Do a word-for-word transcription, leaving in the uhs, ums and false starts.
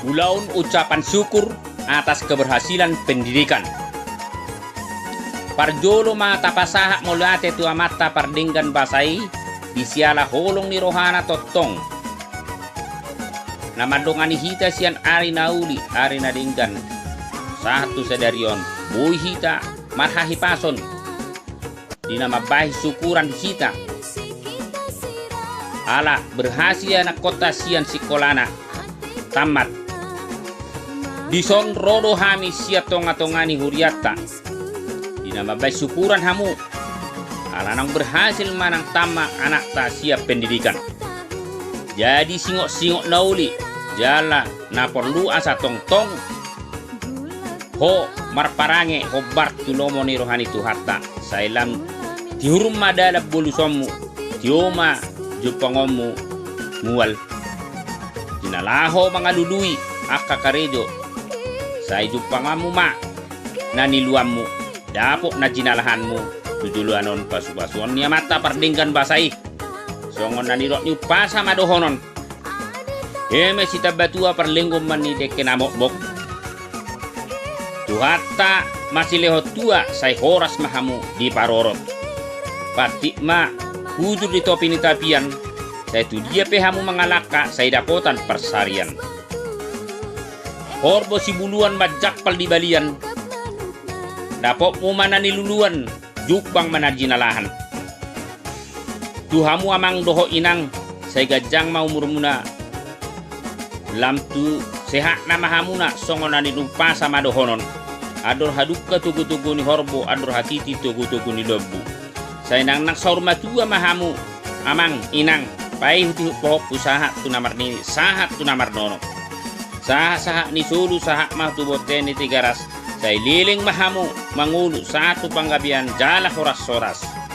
Ulaon ucapan syukur atas keberhasilan pendidikan. Parjolo ma tapasahat mauliate tu Amanta pardenggan basa i, di siala holong ni rohana tongtong na mandongani hita sian ari na uli, ari na denggan, sahat tu sadari on, boi hita marhahipason di na mambahen syukuran hita. Ala berhasil anakkonta sian sikolana tammat. Dison ro do hami sian tonga-tonga ni hurianta, di na mambahen syukuran hamu, ala naung berhasil manang tammat anakta sian pendidikan. Jadi singot-singot na uli, jala na porlu asa tongtong ho marparange hombar tu lomo ni roha ni Tuhanta, sai lam tihur ma dalan bolusonmu, tio ma jumpangonmu mual. Di na laho mangalului angka karejo, sai jumpangonmu ma na niluanmu, dapot na jinalahanmu tu joloan on pasu-pasuon ni Amanta pardenggan basa i. Songon na nidok ni umpasa ma dohonon. Eme sitambatua parlenggon ma ni dengke na mokmok. Tuhanta masilehon tua sai horas ma hamu diparorot. Pantik ma hujur di topi ni tapian, sai tu dia pe hamu mangalangka sai dapotan parsarian. Horbo sibuluan manjampal di balian, dapotmu ma na niluluan, jumpang ma na jinalahan. Tu hamu amang dohot inang, sai ganjang ma umurmuna. Lam tu sehatna ma hamuna, songon na niumpasa ma dohonon. Andor hadungka togu-togu ni horbo, andor hatiti togu-togu ni lombu. Sai nangnang saur matua ma hamu, amang, inang, paihut-ihut pohonpu sahat tu na marnini, sahat tu na marnono. Sahat-sahat ni solu, sahat ma tu bontean ni Tigaras, sai leleng ma hamu mangolu sahat tu panggabean jala horas-horas.